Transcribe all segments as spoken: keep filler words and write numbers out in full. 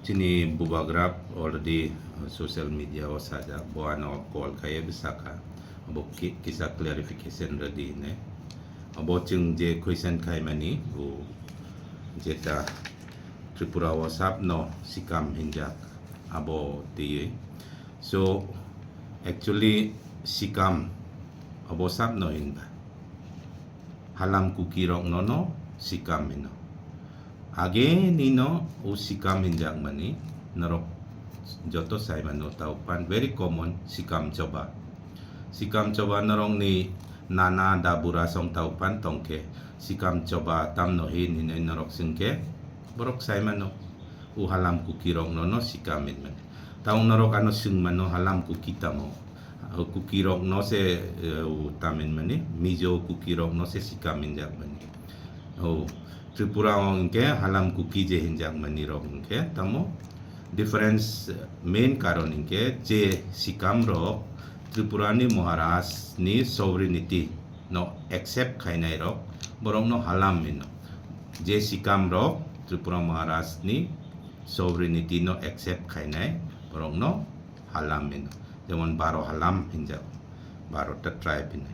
Chini bubagra already, uh, social media o sajak, bo ano call khaye bwsakha, abo ki-, kisa clarification rwdi hinwi. Abo chwng je question khaimani, bo jeta Tripura o sapno sikam hinjak, abo twiwi. So, actually, sikam abo sapno hinba. Halam Kuki rokno no sikam hino. Age nino o sikam hinjakmani norok joto saimano tau pan very common sikam choba. Sikam choba norokni nana da bura song tau pan tongkhe sikam choba tamno hin hinwi norok swngkhe borok saimano o Halam Kuki rokno no sikam hinmani. Tau norok ano swngmano Halam Kuki tamo? O Kuki rok no se, eh, o tamin mani, Mizo Kuki rok no se sikam hinjak mani. O Tripura o hwnkhe Halam Kuki je hinjak mani rok hwnkhe tamo difference, main karon hwnkhe je sikam rok Tripura ni Maharaj ni sovereignty no accept khainai rok, borok no Halam hino. Je sikam rok Tripura Maharaj ni sovereignty no accept khainai borok no Halam hino. Jemon Baro Halam hinjak, Baro ta tribe hinwi.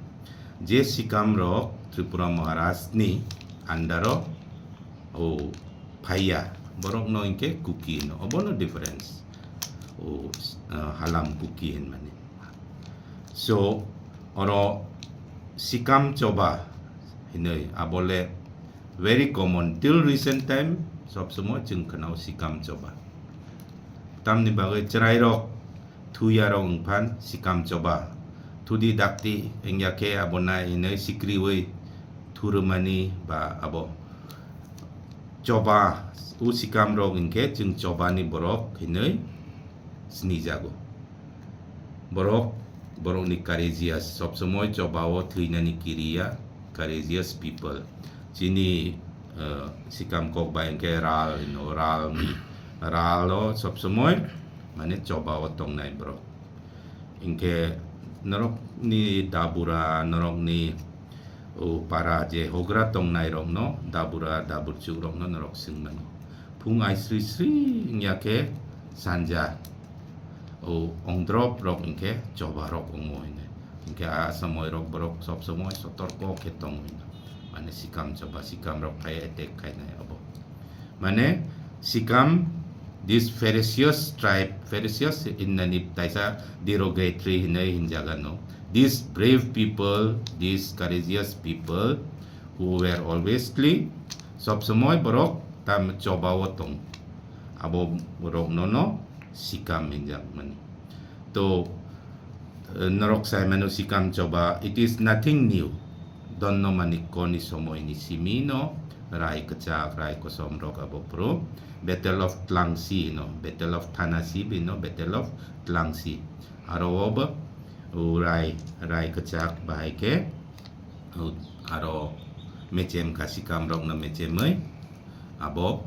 Je sikam rok Tripura Maharaj ni under o, o phaiya, borok no hwnkhe Kuki hino. Obono difference. O, uh, Halam Kuki hinmani. So, oro sikam choba hinwi, abole very common. Till recent time, sob somoi chwng khwnao sikam choba. Tamni bagwi chwrairok thuyarok wngphan sikam choba. Thudi dakti wngya khe abo nai hinwi sikriwi thurumani ba abo choba, o sikamrok hwnkhe chwng chobani borok hinwi sinijago. Borok, borokni courageous, sob somoi chobao thwinani kiriya, courageous people. Chini, eh, sikam kok bai hwnkhe ral hino, ral, ral o sob somoi mane choba o tongnai borok. Hwnkhe norokni dabura, norokni o para je hogra tongnai rokno, dabura, daburchuk rokno norok swngmano. Phung ai sri sri wngya khe sanja o ongdrop rok hwnkhe choba rok wngo hino. Hwnkhe a somoi rok borok sob somoi sotorko khe tongo hino. Mane sikam choba, sikam rok phai attack khainai abo. Mane sikam, this ferocious tribe, ferocious hinnani taisa derogatory hinwi hinjagano. These brave people, these courageous people who were alwaysly, sob somoi borok tam choba o tong. Abo rokno no sikam hinjakmani. To, eh, norok saimano sikam choba, it is nothing new. Donno Manikko ni somoi ni simi no rai kwchak, rai kosom rok abo phuru Battle of Tlangsi no, Battle of Thanasi bino, Battle of Tlangsi. Aro obo o rai, rai kwchak bahai khe o aro mechem kha sikam rok no mechemwi abo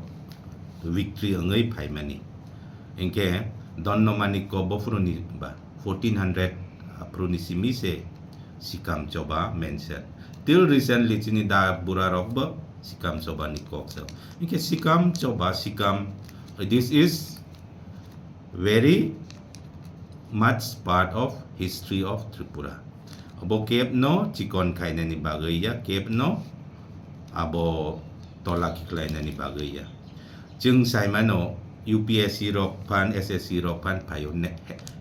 victory wngwi phaimani. Hinkhe Donno Manikko bophuruni ba fourteen hundred aphuruni simi se sikam choba mention. Till recently chini da bura rok bo sikam choba ni kok se. Hinkhe sikam choba, sikam, this is very much part of history of Tripura. Abo kebno chikon khainani bagwi ya, kebno abo tola khiklainani bagwi ya. Chwng saimano U P S C rok phan, S S C rok phan phaio ne,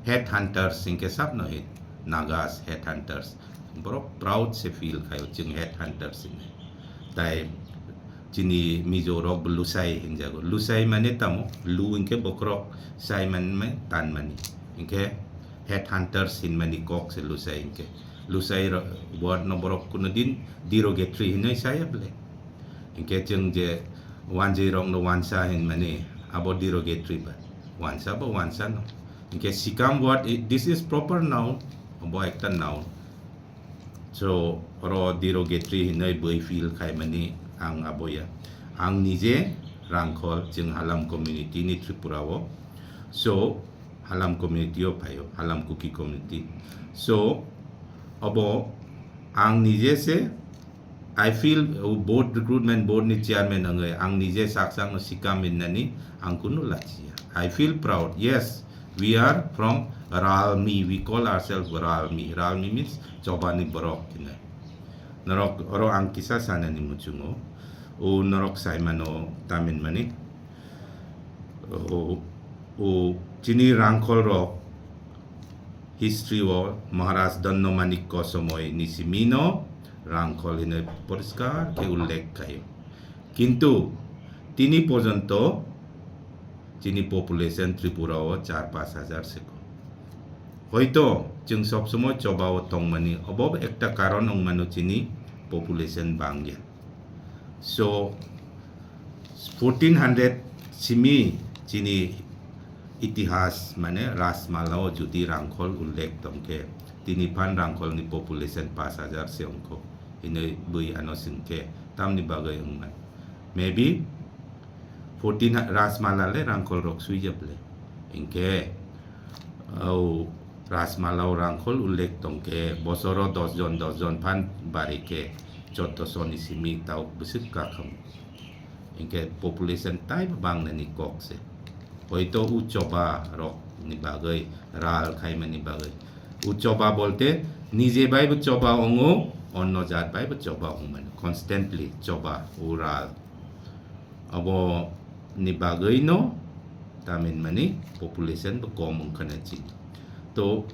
head hunters hinkhe sabno hin, Nagas head hunters. Borok proud se feel khaio chwng head hunters hinwi. Tai chini Mizo rok bo Lusai hinjago. Lusai mane tamo, lu hinkhe bokhorok, sai mane tanmani. Hinkhe head hunters hinmani kok se Lusai hinkhe. Lusai ro-, word no borok kuno din derogatory hinwi saya bole. Hinkhe chwng je wanjwi rok no wansa hinmani abo derogatory ba. Wansa bo wansa no. Hinkhe sikam word, i-, this is proper noun, bo ekta noun. So, oro derogatory hinwi bui feel khaimani ang abo ya. Ang nije Rangkhol, chwng Halam community ni Tripura o. So, Halam community o phaio, Halam Kuki community. So, abo ang nije se, I feel, o board, recruitment board ni chairman wngwi ang nije sak sak no sikam hinnani ang kunu lachiya. I feel proud. Yes, we are from Ralmi. We call ourselves Ralmi. Ralmi means Chobani borok hinwi. Norok oro ang kisa sanani muchungo. O norok saimano tamin mani. O, o chini rangkhol rok history o Maharaj Dhanno Manikko somoi ni simi no rangkhol hinwi poriskar khe ullekh khaio. Kintu tini porjonto chini population Tripura o char pash hajar se kom. Hoito chwng sob somoi Choba o tongmani, obo ekta karon wngmano chini population bangya. So, fourteen hundred simi chini itihas, mane Rajmala o jodi rangkhol ullekh tongkhe, tini phan rangkholni population pash hajar se wngkho hinwi bui ano swngkhe, tamni bagwi wngmani? Maybe fourteen ha-, Rajmala le rangkhol rok swijak le. Hinkhe, o Rajmala o rangkhol ullekh tongkhe, bosoro dos jon, dos jon phan bari khe, choddo soni simi tau bwswk kakham. Hinkhe population taibo bangnani kok se. Hoito u Choba rok ni bagwi, ral khaimani bagwi. U Choba bolte nije bai bo Choba wngo, onno jat bai bo Choba wngmani. Constantly Choba, u ral. Abo ni bagwi no tamin mani population bo kom wngkha na chini. To,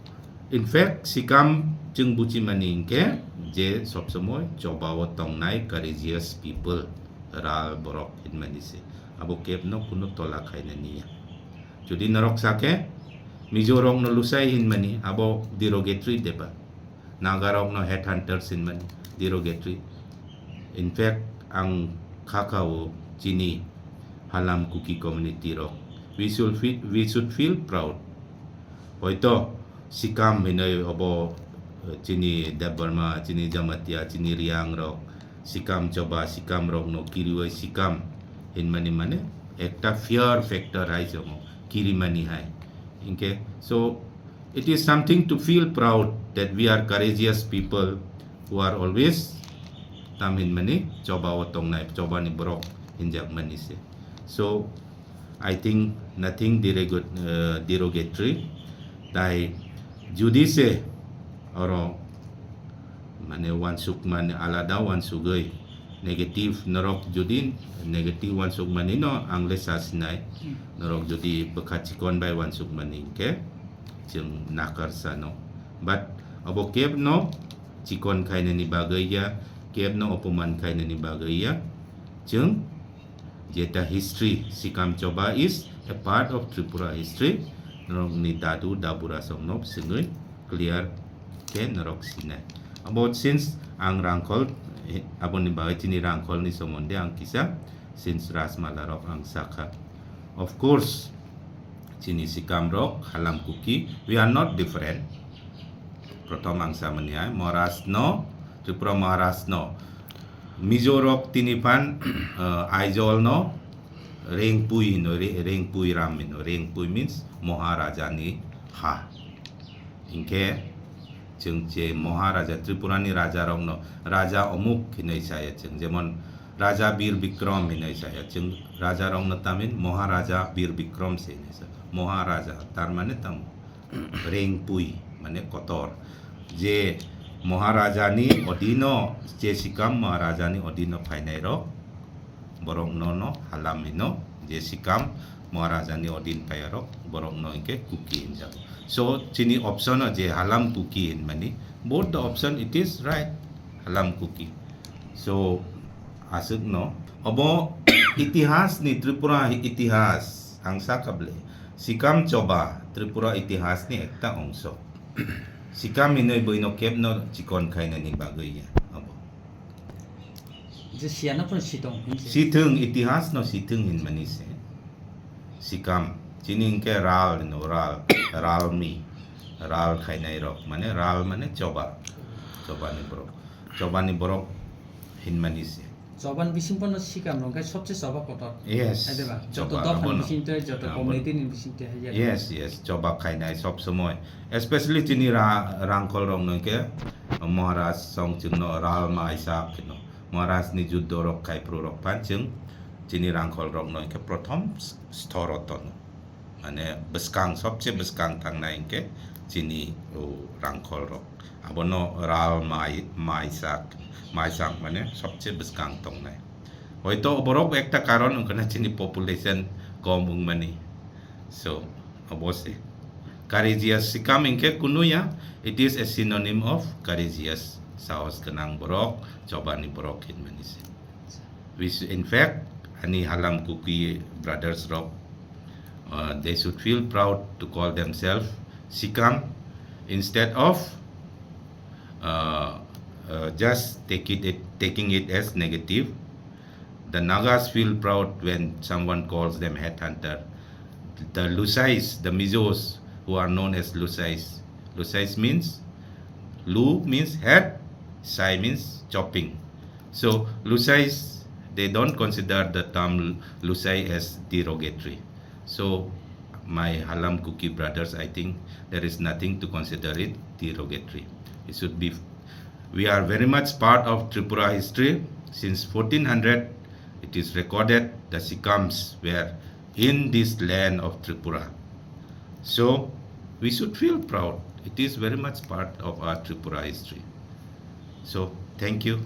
in fact, sikam chwng buchimani hinkhe je sob somoi Choba o tongnai courageous people, ral borok hinmani se. Abo kebno kuno tola khaina niya. Jodi norok sakhe, Mizo rokno lusai hinmani, abo derogatory deba. Naga rokno headhunters hinmani, derogatory. In fact, ang khakha o chini Halam Kuki community rok. We should feel, we should feel proud. Hoito sikam hinoi obo, eh, chini Debbarma, chini Jamatia, chini Riang rok, sikam Choba, sikam rokno kirioi sikam hinmani mane ekta fear factor hai chongo, kirimani hai. Hinkhe, so it is something to feel proud that we are courageous people who are always tam hinmani Choba o tongnai, Chobani borok hinjakmani se. So, I think nothing derog-, uh, derogatory. Tai judi se oro mane wansukmani alada wansugwi negative norok judi negative wansukmani no ang le sa sinai. Hmm. Norok judi bwkha chikon bai wansukmani hinkhe chwng nakar sano. But abo kebno chikon khainani bagwi ya, kebno opoman khainani bagwi ya. Chwng Jeta history, Sikam Choba is a part of Tripura history. Norokni dadu dabura songno singwi clear khe norok sinai. Abo since ang rangkhol, eh, aboni bagwi chini rangkholni somonde ang kisa since Rajmala rok ang sakha. Of course, chini Sikam rok, Halam Kuki, we are not different. Prothom ang samani hai, Maharaj no, Tripura Maharaj no, Mizo rok tini phan, eh, Aizawl no Rengpui hino, Re-, Rengpui Ram hino, Rengpui means Maharaja ni ha. Hinkhe chwng je Maharaja, Tripura ni raja rok no Raja omuk hinoi saya chwng, jemon Raja Bir Bikram hinoi saya chwng, raja rok no tamin Maharaja Bir Bikram se hinoi sa, Maharaja tar mane tamo Rengpui, mane kotor. Je Maharaja ni odino, je Sikam Maharaja ni odino phainai rok, borok no no Halam hino, je Sikam Maharaja ni odin phaiyarok, borok no hinkhe Kuki hinjago. So, chini option o je Halam Kuki hinmani, both the option it is right, Halam Kuki. So, aswk no, obo itihas ni, Tripura itihas, ang sakha ble, Sikam Choba Tripura itihas ni ekta ongso. Sikam hinoi buino kebno chikon khainani bagwi ya, obo. Je siyano phano sitong hinse. Sithwng, itihas no sithwng hinmani se. Sikam, chini hinkhe ral hino, ral, ralmi, ral khainai rok, mane ral mane choba, chobani borok, chobani borok hinmani se. Choban bising phano sikam rok khe sobse choba kotor. Yes. Hai de ba? Joto choba, dophani abono. Bising twi, joto abono. Community ni bising twi hai ya. Yes, yes, choba khainai sob somoi. Especially chini ra-, rangkhol rok no khe Maharaj song chwngno ral ma aisa kheno. Maharaj ni juddo rok khai phuru rok phan chwng chini rangkhol rok no khe prothom s-, sthor o tono. Mane bwskang, sobse bwskang thangnai hwnkhe chini o rangkhol rok. Abono ral mai, maisak, maisak mane sobse bwskang tongnai. Hoito borok ekta karon wngkhana chini population kom wngmani. So, obose. Courageous sikam hwnkhe kunuya, it is a synonym of courageous. Sahos gwnang borok, chobani borok hinmani se. We should, in fact, ani Halam Kuki brothers rok, uh, they should feel proud to call themselves sikam instead of, uh, uh, just take it, it, taking it as negative. The Nagas feel proud when someone calls them headhunter. The Lusais, the Mizos, who are known as Lusais. Lusais means, Lu means head, Sai means chopping. So, Lusais, they don't consider the term Lusai as derogatory. So, my Halam Kuki brothers, I think there is nothing to consider it derogatory. It should be, we are very much part of Tripura history. Since fourteen hundred, it is recorded the Sikams were in this land of Tripura. So, we should feel proud. It is very much part of our Tripura history. So, thank you.